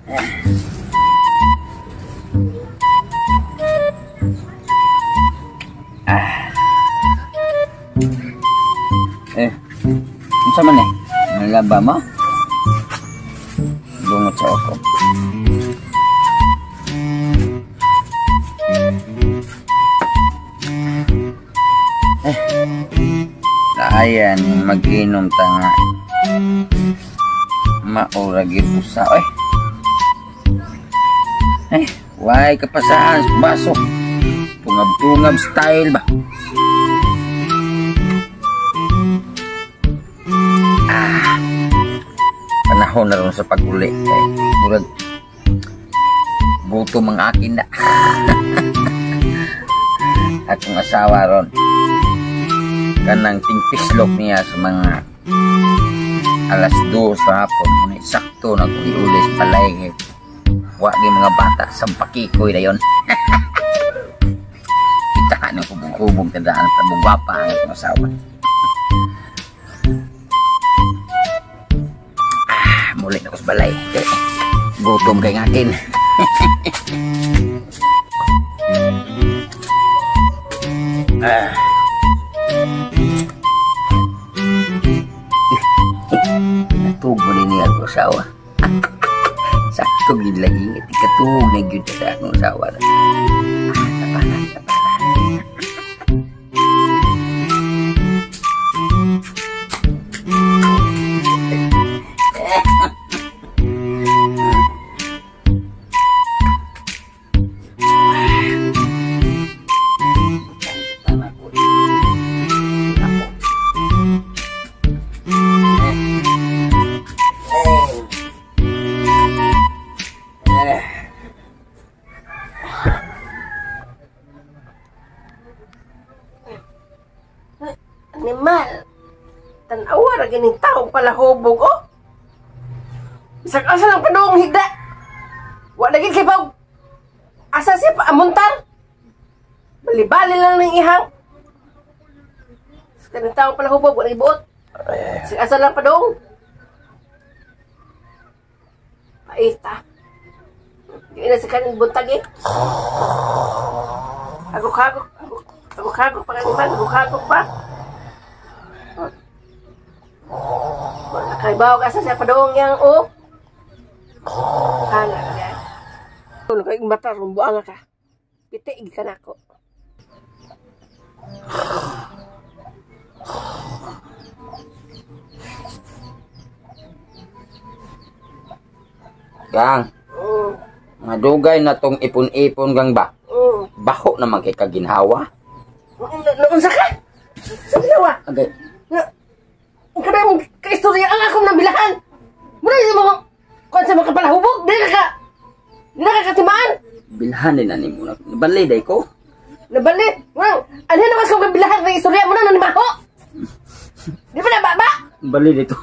Ah. Eh, unsa man eh? Nalaba mo? Bungot sa oko. Eh, ayan, mag-inom ta nga. Maura gyud usa oy. Eh, way kapasahan sa baso. Tungab-tungab style ba? Ah, panahon na ron sa pag-uli. Eh, murag gutom ang akin na. Akong asawa ron. Kanang tingpislok niya sa mga 2:00 sa hapon. Mga sakto na kung iulis palay. Wa gyud mga bata, sampakikoy na yon. Kita ka ng hubog-hubog tandaan sa bugwapa ang akong asawa. Ah, muli na ko sa balay. Eh, gutom kay ngakin. Ah. Natug mo din niya akong asawa. Sakto gid lagi, ikatuog na gyud sa akong asawa. Ah, tapalan, tapalan. Animal, tanawa ra ganing tao pala hubog, oh. Bisag asa lang padung higda. Wa lagi kay bag. Asa siya pa amuntar? Bali-bali lang ning ihang. Kaning tao pala hubog, wa lagi buot. Bisag asa lang padung. Paita. Di na sa kaning buntag eh. Agok-agok, agok-agok pa animal, agok-agok pa. Wala kay bawag asa siya padung yang o. Hala ka. Wala kay mata rong buanga ka. Piti ka nako. Gang. Madugay na tong ipon-ipon gang ba? Baho naman kay kaginhawa. Naunsa ka? Sa ginawa? Agay. Kada mong kaistorya ang akong nabilahan. Muna yung mga kung sa mga palahubog, di na ka katimaan. Bilhan din na ni mo. Nabali day ko. Nabali? Muna, alhin naman sa mga bilahan ng istorya mo na nanimaho. Di ba na ba? Bali dito.